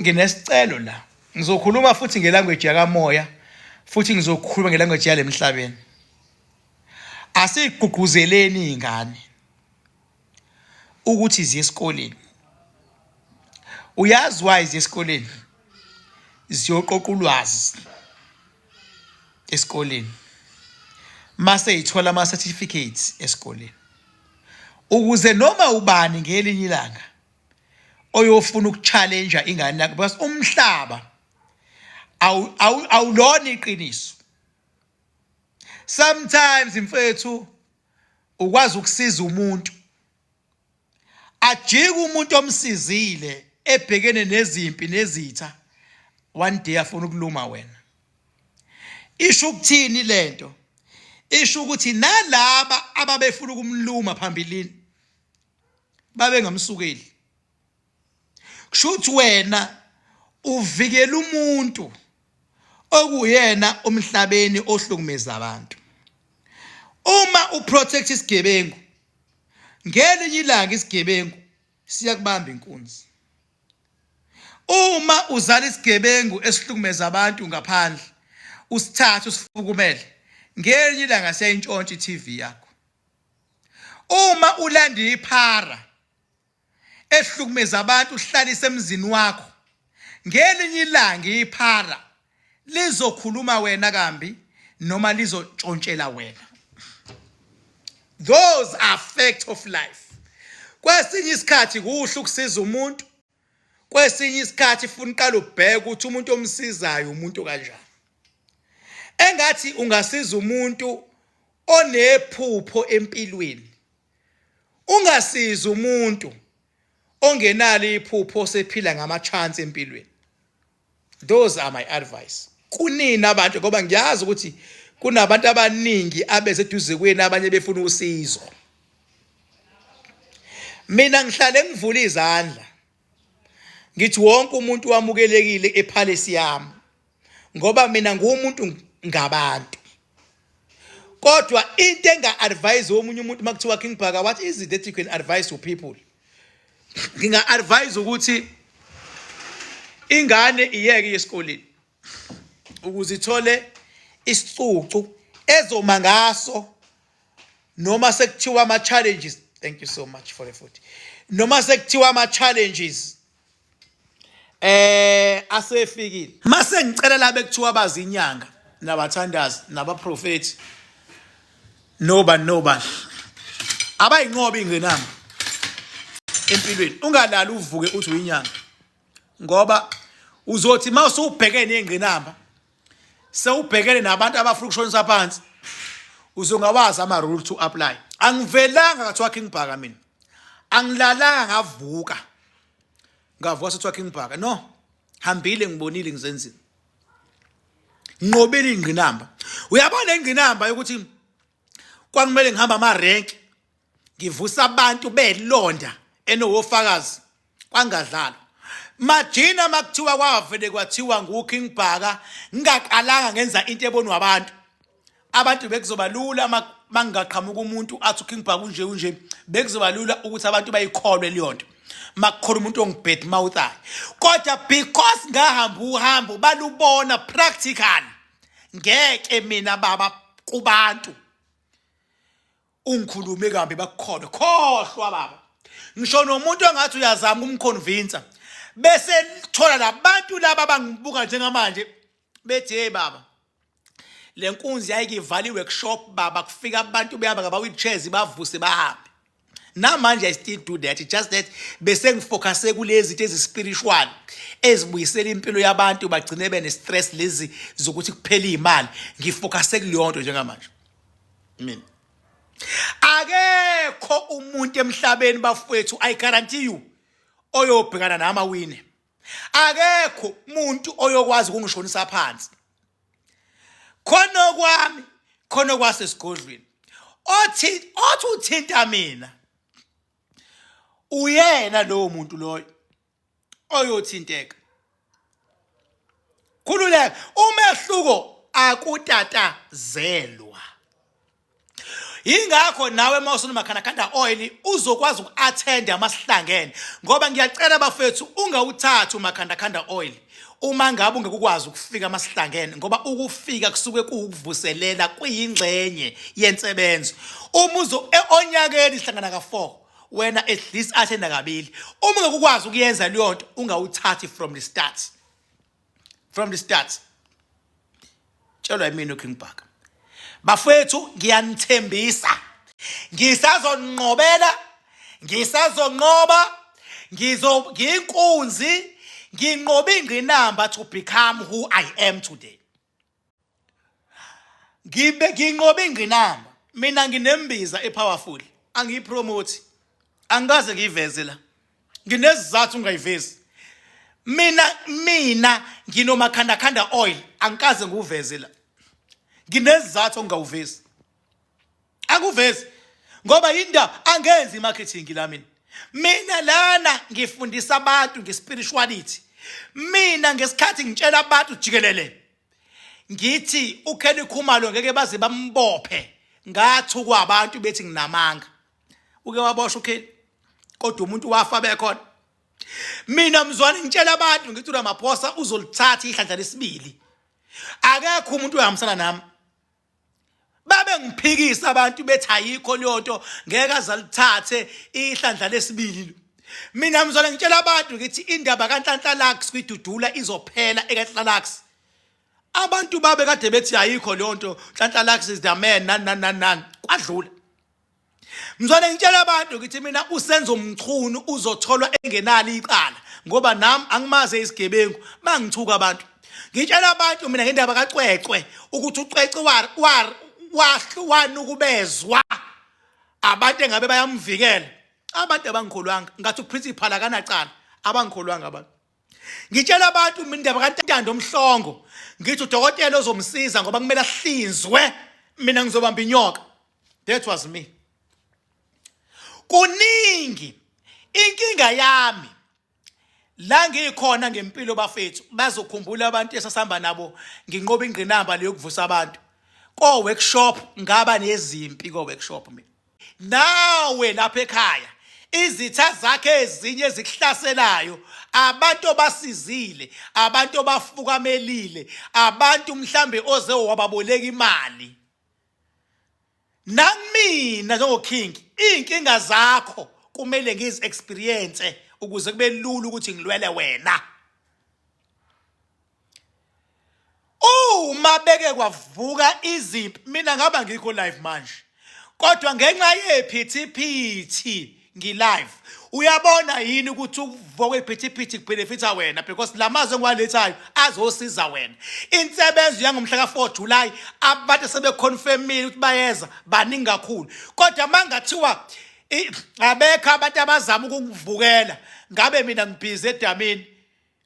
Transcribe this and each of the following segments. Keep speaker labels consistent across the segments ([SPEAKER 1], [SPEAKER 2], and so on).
[SPEAKER 1] Nginesicelo la. Ngizokhuluma futhi ngelanguage yakamoya futhi ngizokhuluma ngelanguage yalemhlabeni. Asigqugquzeleni izingane ukuthi ziye esikoleni. Uyazi why ziye esikoleni? Ziyoqoqa ulwazi esikoleni. Mase ithola ama certificates esikoleni. Ukuze noma ubani ngelinye ilanga oyofuna ukuchallenge ingane yakho because umhlaba awulona iqiniso. Sometimes mfethu ukwazi ukusiza umuntu ajike umuntu omsizile ebhekene nezimpi nezitha one day afuna ukuluma wena. Isho ukuthini lento? Isho ukuthi nalaba ababefuna ukumluma phambilini babengamsukeli. Kusho ukuthi wena uvikela umuntu okuyena omhlabeni ohlukumeza abantu. Uma uprotect isigebengu, ngelinye ilanga isigebengu siyakubamba inkunzi. Uma uzala isigebengu esihlukumeza abantu ngaphandle, usithathe usifukumele, ngelinye ilanga siyayintshontsha i-TV yakho. Uma ulanda iphara ehlukumeza abantu uhlalise emzini wakho, ngelinye ilanga iphara lizokhuluma wena kambi noma lizontshontshela wena. Those are fact of life. Kwesinye isikhathi kuhle ukusiza umuntu, kwesinye isikhathi funa uqala ubheke ukuthi umuntu omsizayo umuntu kanjani. Engathi ungasiza umuntu onephupho empilweni, ungasizi umuntu ongenalo iphupho osephila ngama-chance empilweni. Those are my advice kunina abantu, ngoba ngiyazi ukuthi kunabantu abaningi abeseduze kwenu, abanye befuna usizo. Mina ngihlale ngivula izandla ngithi wonke umuntu wamukelekile epalace yami, ngoba mina ngumuntu ngabantu. Kodwa into enga-advise omunye umuntu uma kuthiwa King Bhaka, what is it that you can advise to people? Nginga-advise ukuthi ingane iyeke esikoleni ukuze ithole isicucu ezoma ngaso noma sekuthiwa ama-challenges. Thank you so much for the food. Noma sekuthiwa ama-challenges asefikile, mase ngicela labe kuthiwa bazinyanga nabathandazi nabaprofeti nobani nobani abayinqoba ingqinamba empilweni. Ungalali uvuke uthi uyinyanga, ngoba uzothi uma usubhekene nengqinamba, sewubhekene nabantu abafuna ukushonisa phansi, uzongawazi ama-rule to apply. Angivelanga kathiwa King Bhaka, mina angilalanga ngavuka ngavuka sethiwa King Bhaka. No, hambile, ngibonile, ngizenzile, nqobile ingqinamba. Uyabona ingqinamba yokuthi kwakumele ngihamba amarenki ngivusa abantu belonda enowofakazi, kwangadlalwa majina. Makuthiwa kwavele kwathiwa nguKing Bhaka, ngingaqalanga ngenza into ebonwa abantu, abantu bekuzoba lula mangingaqhamuka umuntu athi uKing Bhaka unje unje, bekuzoba lula ukuthi abantu bayikholwe leyo nto makukhona umuntu ongibad mouthayo. Kodwa because ngahamba uhambo balubona practical, ngeke mina baba kubantu ungikhulume kambi bakukholwe. Khohlwa baba, ngisho nomuntu ongathi uyazama ukumconvince, bese thola labantu laba abangibuka njengamanje bethi, hey baba, le nkunzi yayike ivale i-workshop baba, kufika abantu behamba ngama-wheelchairs, bavuse bahambe. Namanje I still do that, just that bese ngifocuse kulezi zinto ezi-spiritual ezibuyisela impilo yabantu bagcine bene-stress, lezi zokuthi kuphela iy'mali. Ngifocuse kuleyo nto njengamanje mina. Akekho umuntu emhlabeni bafowethu, I guarantee you, oyobhekana nami awine. Akekho umuntu oyokwazi ukungishonisa phansi. Khona kwami, khona kwasesigodlweni, othi uthinta mina, uyena lowo muntu loyo oyothinteka. Khululeka, umehluko akutatazelwa. Yingakho nawe uma usunomakhandakhanda oil uzokwazi uku-attenda masihlangene, ngoba ngiyacela bafethu ungawuthathi umakhandakhanda oil uma ngabe ungeke ukwazi ukufika masihlangene, ngoba ukufika kusuke kuwukuvuselela, kuyingxenye yensebenzo. Uma uzo onyakeni sihlangana ka-4, wena at least attenda kabili. Uma ungeke ukwazi ukuyenza leyo nto, ungawuthathi from the start, from the start. Tshelwa yimina uKing Bhaka. Bafethu, ngiyanithembisa ngisazonqobela, ngisazonqoba, ngizo ngiyinkunzi, nginqoba ingqinamba to become who I am today. Ngibe nginqoba ingqinamba. Mina nginembiza epowerful, angiyipromote, angikaze ngiyiveze la, nginesizathu ungayivezi. Mina nginomakhandakhanda oil, angikaze ngiwuveze la, nginesizathu ongawuvezi. Anguvezi ngoba indaba angenzi marketing la. Mina lana ngifundisa abantu ngespirituality. Mina ngesikhathi ngitshela abantu jikelele ngithi uKelly Khumalo ngeke baze bambophe, ngathukwa abantu bethi nginamanga. Uke waboshwa uKelly, kodwa umuntu wafa bekhona. Mina mzwane ngitshela abantu ngithi uRamaphosa uzolithatha ihlandla lesibili, akekho umuntu ohambisana nami. Babe ngiphikisa abantu bethi ayikho leyo nto, ngeke azalithathe ihlandla lesibili. Mina mzwane ngitshela abantu ngithi indaba kaNhlanhla Lux kwidudula izophela ekaNhlanhla Lux. Abantu babe kade bethi ayikho leyo nto, Nhlanhla Lux is the man, nani nani nani nani, kwadlula. Mzwane ngitshela abantu ngithi mina uSenzo Mchunu uzotholwa engenalo icala, ngoba nami angimaze isigebengu, bangithuka abantu. Ngitshela abantu mina ngendaba kaCwecwe ukuthi uCwecwe war wanukubezwa abantu engabe bayamvikela, abantu abangikholwanga. Ngathi uprincipal akanacala, abangikholwanga abantu. Ngitshela abantu mina indaba kaNtando Mhlongo, ngithi udokotela ozomsiza ngoba kumele ahlinzwe, mina ngizobamba inyoka. That was me. Kuningi inkinga yami la ngikhona ngempilo bafethu, bazokhumbula abantu esasihamba nabo nginqoba ingqinamba leyokuvusa abantu ko workshop. Ngaba nezimpi ko workshop mina. Nawe lapha ekhaya izitha zakhe ezinye ezikuhlaselayo, abantu obasizile, abantu obafukamelile, abantu mhlambe oze wababoleka imali. Namina njengoKing, iy'nkinga zakho kumele ngizi-experience ukuze kube lula ukuthi ngilwele wena. Uma beke kwavuka izimpi, mina ngaba ngikho live manje, kodwa ngenxa yephithiphithi ngi-live. Uyabona yini ukuthi ukuvuka kwephithiphithi kubenefitha wena, because la mazwi engiwalethayo azosiza wena. Insebenzo yangomhla ka-4 July, abantu sebeconfirmile ukuthi bayeza, baningi kakhulu. Kodwa uma ngathiwa abekho abantu abazama ukungivukela, ngabe mina ngibhizi edamini,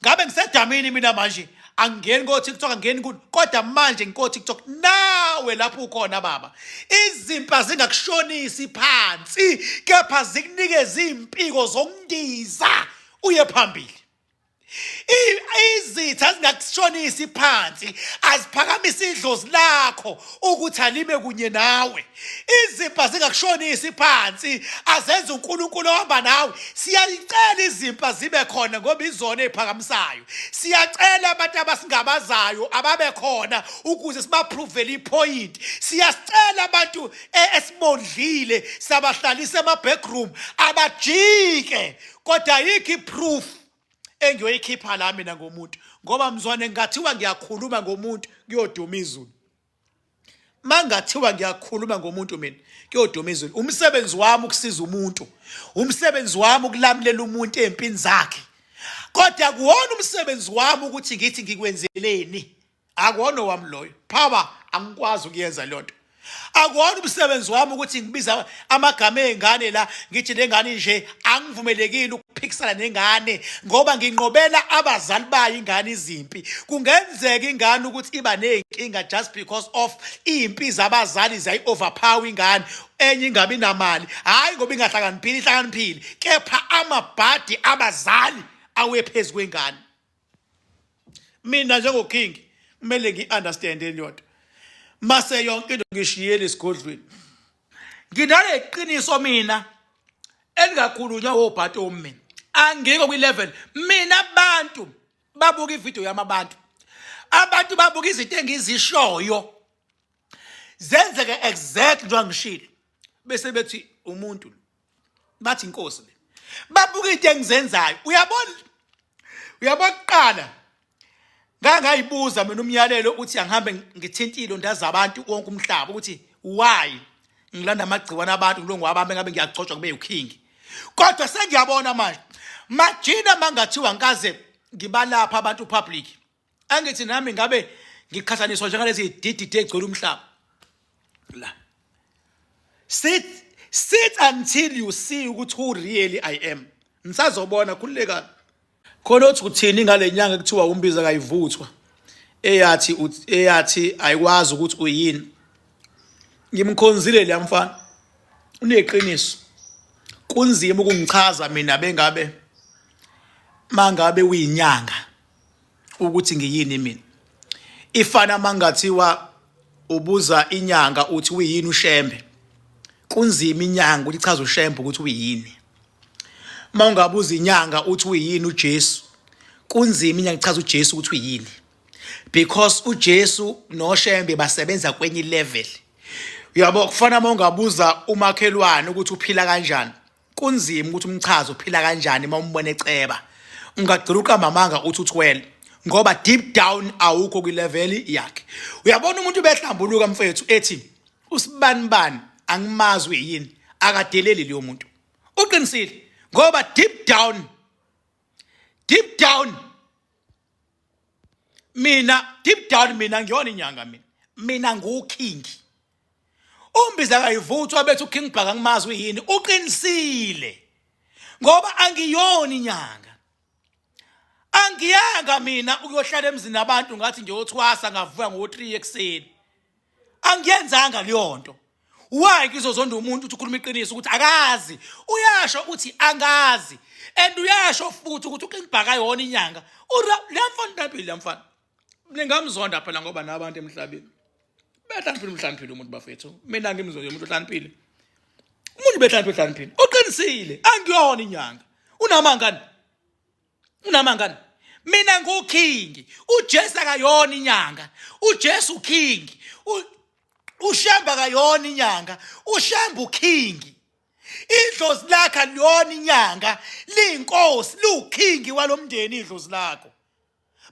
[SPEAKER 1] ngabe ngisedamini mina manje, angingeni ko-TikTok, angingeni ku, kodwa manje ngiko-TikTok. Nawe lapho ukhona baba, izimpa zingakushonisi phansi, kepha zikunikeze iy'mpiko zokundiza uye phambili. Izitha zingakushonisi phansi, aziphakamise idlozi lakho ukuthi alime kunye nawe. Izimpa zingakushonisi phansi, azenze uNkulunkulu ohamba nawe. Siyayicela izimpa zibe khona ngoba izona eziphakamisayo. Siyacela abantu abasingabazayo ababe khona ukuze sibaphrovele ipoint. Siyasicela abantu esibondlile sabahlalisa ema-backroom abajike, kodwa ayikho iproof engiyoyikhipha la mina ngomuntu, ngoba mzwane ngathiwa ngiyakhuluma ngomuntu kuyoduma izulu. Mangathiwa ngiyakhuluma ngomuntu mina kuyoduma izulu. Umsebenzi wami ukusiza umuntu, umsebenzi wami ukulamulela umuntu empini zakhe, kodwa kuwona umsebenzi wami ukuthi ngithi ngikwenzeleni. Akuwona wami loyo power, angikwazi ukuyenza leyo nto. Akuwona umsebenzi wami ukuthi ngibiza amagama ey'ngane la, ngithi le ngane nje. Angivumelekile ukuphikisana nengane ngoba nginqobela abazali bayo ingane izimpi. Kungenzeka ingane ukuthi iba ney'nkinga just because of iy'mpi zabazali, ziyayi-overpower ingane. Enye ingabi namali, hhayi ngoba ingahlakaniphile, ihlakaniphile, kepha amabhadi abazali awe phezu kwengane. Mina njengoKing kumele ngi-understande leyo nto. Mase yonke into ngishiyele esigodlweni. Nginale qiniso mina elingakhulunywa wobhatomi mina. Angikho kwi level mina. Abantu babuka ivideo yami, abantu babuka izinto engizishoyo zenzeke exactly njengoba ngishilo, bese bethi umuntu, bathi inkosi le. Babuka into engizenzayo, uyabona? Uyabona, kuqala ngangayibuza mina umyalelo uthi angihambe ngithintile ndaza abantu wonke umhlaba ukuthi why ngilanda amagciwane abantu ngilongo wabambe ngabe ngiyagcotshwa kube uking. Kodwa sengiyabona manje, majina mangathiwa ngikaze ngibalapha abantu public, angithi nami ngabe ngiqhathaniswa njengalezi dididi egcwele umhlaba la. Sit until you see ukuthi who really I am. Nisazobona, khululekani. Khona othi uthini ngale nyanga kuthiwa umbiza kayivuthwa eyathi ayikwazi ukuthi uyini? Ngimkhonzile le mfana, uneqiniso. Kunzima ukungichaza mina bengabe mangabe uyinyanga ukuthi ngiyini mina. Ifana mangathiwa ubuza inyanga uthi uyini uShembe, kunzima inyanga ukuthi ichaze uShembe ukuthi uyini. Uma ungabuza inyanga uthi uyini uJesu, kunzima inyanga ichaza uJesu ukuthi uyini, because uJesu noShembe basebenza kwenye level, uyabo? Kufana uma ungabuza umakhelwane ukuthi uphila kanjani, kunzima ukuthi umchaze uphila kanjani. Uma umbona eceba, ungagcina uqamba amanga uthi uthwele, ngoba deep down awukho kwilevel yakhe, uyabona? Umuntu behlambuluka, mfethu, ethi usibanibani angimazi uyini, akadeleli leyo muntu, uqinisile, ngoba deep down, deep down mina, deep down mina ngiyona inyanga mina. Mina nguking. Umbiza kayivuthwa bethi uKing Bhaka ngimazi uyini, uqinisile, ngoba angiyona inyanga. Angiyanga mina ukuyohlala emzini abantu ngathi ngiyothwasa, ngavuka ngo-3 ekuseni, angiyenzanga leyo nto. Why ngizozonda umuntu uthi ukhuluma iqiniso ukuthi akazi? Uyasho uthi angazi, and uyasho futhi ukuthi uKing Bhaka yona inyanga. Le mfana unaphile, le mfana ningamzonda phela, ngoba nabantu emhlabeni behlaniphile. Umhlaniphile umuntu, bafethu. Mina ngimzonde umuntu ohlaniphile, umuntu behlaniphile, uhlaniphile, uqinisile. Angiyona inyanga. Unamangani? Unamangani? Mina nguking. UJesu akayona inyanga, uJesu uking. UShembe akayona inyanga, uShembe uking. Idlozi lakhe aliyona inyanga, liyinkosi, liwuking walomndeni idlozi lakho,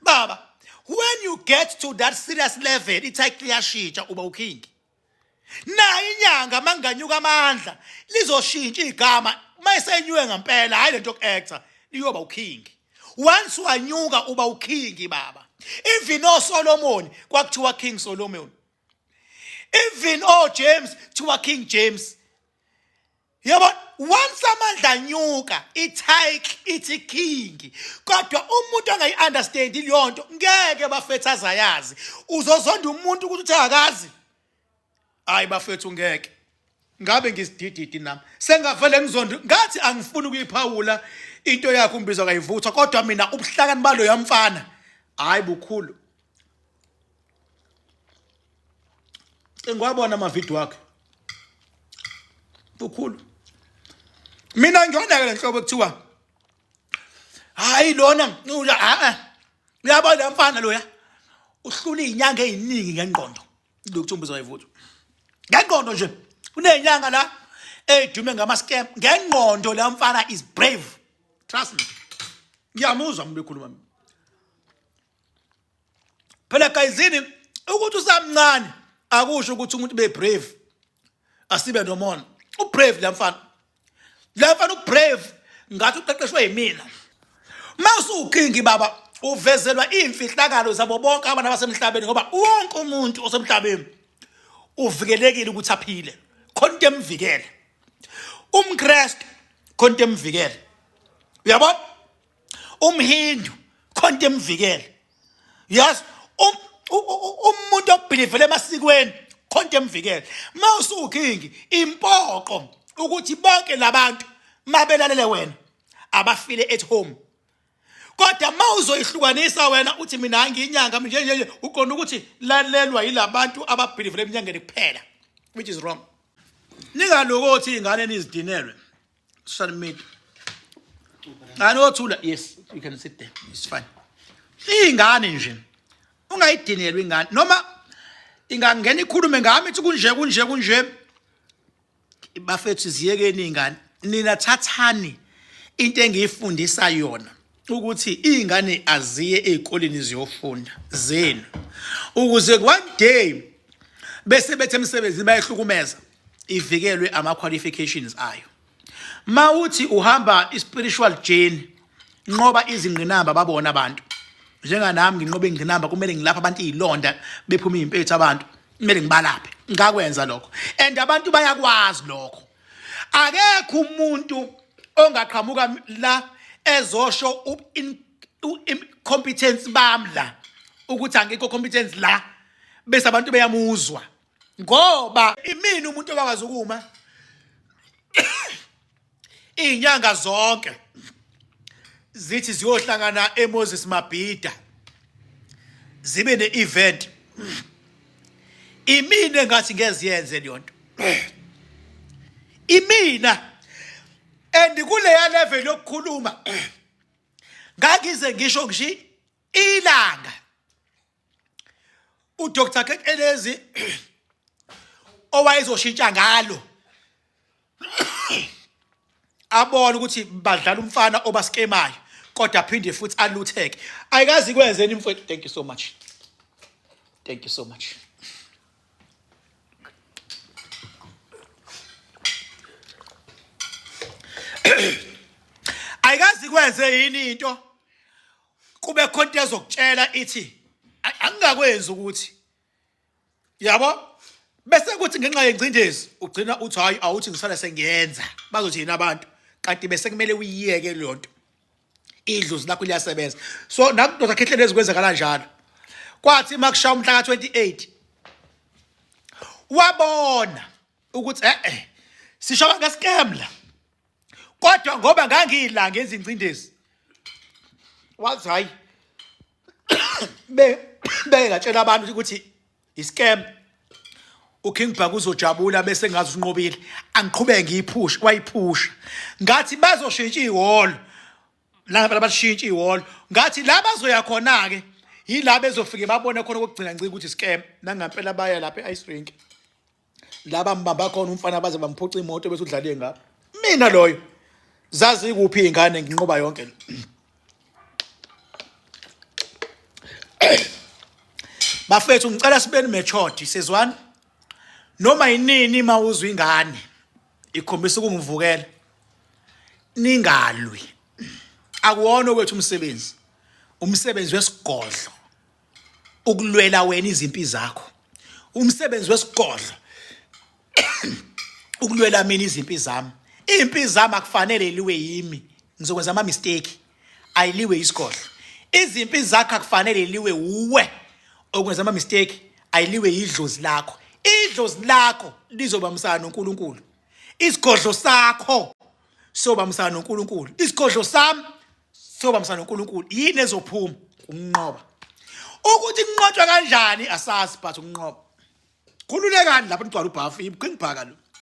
[SPEAKER 1] baba. When you get to that serious level, i-title iyashintsha, uba uking. Nayo inyanga manganyuka amandla, lizoshintsha igama mayisenyuke ngempela, hayi lento yoku-actor, liyoba uking. Once wanyuka, uba uking, baba. Even oSolomon kwakuthiwa King Solomon, even oJames kuthiwa King James. Yabo, once amandla anyuka, i-title ithi king. Kodwa umuntu ongayi-understand leyo nto ngeke, bafethu, azayazi. Uzozonda umuntu ukuthi uthi akazi. Hayi bafethu, ngeke ngabe ngisidididi nami, sengavele ngizonde ngathi angifuni ukuyiphawula into yakho umbizwa kayivuthwa. Kodwa mina ubuhlakani balo yamfana, hayi, bukhulu. Ngiwabona amavidiyo wakhe, bukhulu. Mina ngiyona-ke le nhlobo ekuthiwa hayi lona a uyabona lo mfana loya uhlula iy'nyanga ey'ningi ngengqondo. Lokhu umbizo wayivuthwa ngengqondo nje, kuney'nyanga la ey'dume ngama-scam. Ngengqondo la mfana is brave, trust me. Ngiyamuzwa umuntu ekhuluma mina phela gayizini. Ukuthi usamncane akusho ukuthi umuntu be brave. Asibe nomona. Ubrave la mfana, la mfana ubrave, ngathi uqeqeshwe yimina. Mawusuwuking, baba, uvezelwa iy'mfihlakalo zabo bonke abantu abasemhlabeni, ngoba wonke umuntu osemhlabeni uvikelekile ukuthi aphile, khona into emvikele. UmKristu khona into emvikele, uyabona? UmHindu khona into emvikele. Yes, umuntu obhilivele emasikweni khona into emvikele. Mawusuking, impoqo ukuthi bonke labantu mabelalele wena, abafile at home. Kodwa mawuzoyihlukanisa wena uthi mina angiyinyanga nje nje, uqonda ukuthi lalelwa yilabantu ababhilivele eminyangeni kuphela, which is wrong. Ningalokothi izingane nizidinelwe. Social media. Anothula, yes, you can sit there. It's fine. Ingane nje ungayidinelwa ingane noma ingangena ikhulume ngami ithi kunje kunje kunje bafethu ziyekeni ingane nina thathani into engiyifundisa yona ukuthi izingane aziye ezikoleni ziyofunda zenu ukuze one day bese bethe emsebenzini bayihlukumeza ivikelwe ama qualifications ayo. Mawuthi uhamba i-spiritual journey nqoba izingqinamba babona abantu. Njenganami nginqoba ingqinamba kumele ngilapha abantu izilonda bephuma izimpethu abantu kumele ngibalaphe. Ngakwenza lokho. And abantu bayakwazi lokho. Akekho umuntu ongaqhamuka la ezosho incompetence bami la ukuthi angikho competence la bese abantu beyamuzwa ngoba imini umuntu owakwazi ukuma izinyanga zonke zithi ziyohlangana eMoses Mabhida zibe ne-event imina engathi ngeziyenze leyo nto imina and kuleya level yokukhuluma ngangize ngisho ngisho ilanga uDr Kekelezi owayezoshintsha ngalo abone ukuthi badlala umfana obaskemayo kodwa aphinde futhi alutheke ayikazi kwenzeni mfowethu. Thank you so much, thank you so much. Ayikazi kwenze yini into kube khona into ezokutshela ithi angingakwenzi ukuthi yabo bese kuthi ngenxa yengcindezi ugcina uthi hayi awuthi ngisale sengiyenza bazothi yini abantu kanti bese kumele uyiyeke leyo nto idlozi lakho liyasebenza. So nakudoda Khehlelezi kwenzakala njalo. Kwathi makushaya umhla ka-28 wabona ukuthi eh eh sisho ngescam la kodwa ngoba ngangiyila ngenza ingcindezi wathi hayi be bengatshela abantu ukuthi iscam uKing Bhaka uzojabula bese ngazi unqobile angiqhubeke ngiyiphushe wayiphusha ngathi bazoshintsha ihholo la ngempela bashintsha ihholo ngathi la bazoya khona ke yila bezofike babone khona kokugcina ngcika ukuthi scam nangampela baya lapha e-ice rink la bambamba khona umfana baze bamphuca imoto bese udlale ngapha mina loyo zazi kuphi izingane nginqoba yonke bafethu ngicela sibeni matured sezwana noma yinini mawuzwa ingane ikhombisa ukungivukela ningalwi akuwona okwethu umsebenzi umsebenzi wesigodlo ukulwela wena izimpi zakho umsebenzi wesigodlo ukulwela mina izimpi zami impi zami akufanele liwe yimi ngizokwenza ama mistake ayiliwe isigodlo izimpi zakho akufanele liwe uwe okwenza ama mistake ayiliwe idlozi lakho idlozi lakho lizobambisana noNkulunkulu isigodlo sakho sobambisana noNkulunkulu isigodlo sami sobambisana noNkulunkulu yini ezophuma ukunqoba ukuthi kunqotshwa kanjani asazi but ukunqoba khululekani lapho nigcwala ubhafu iqingibhaka lo.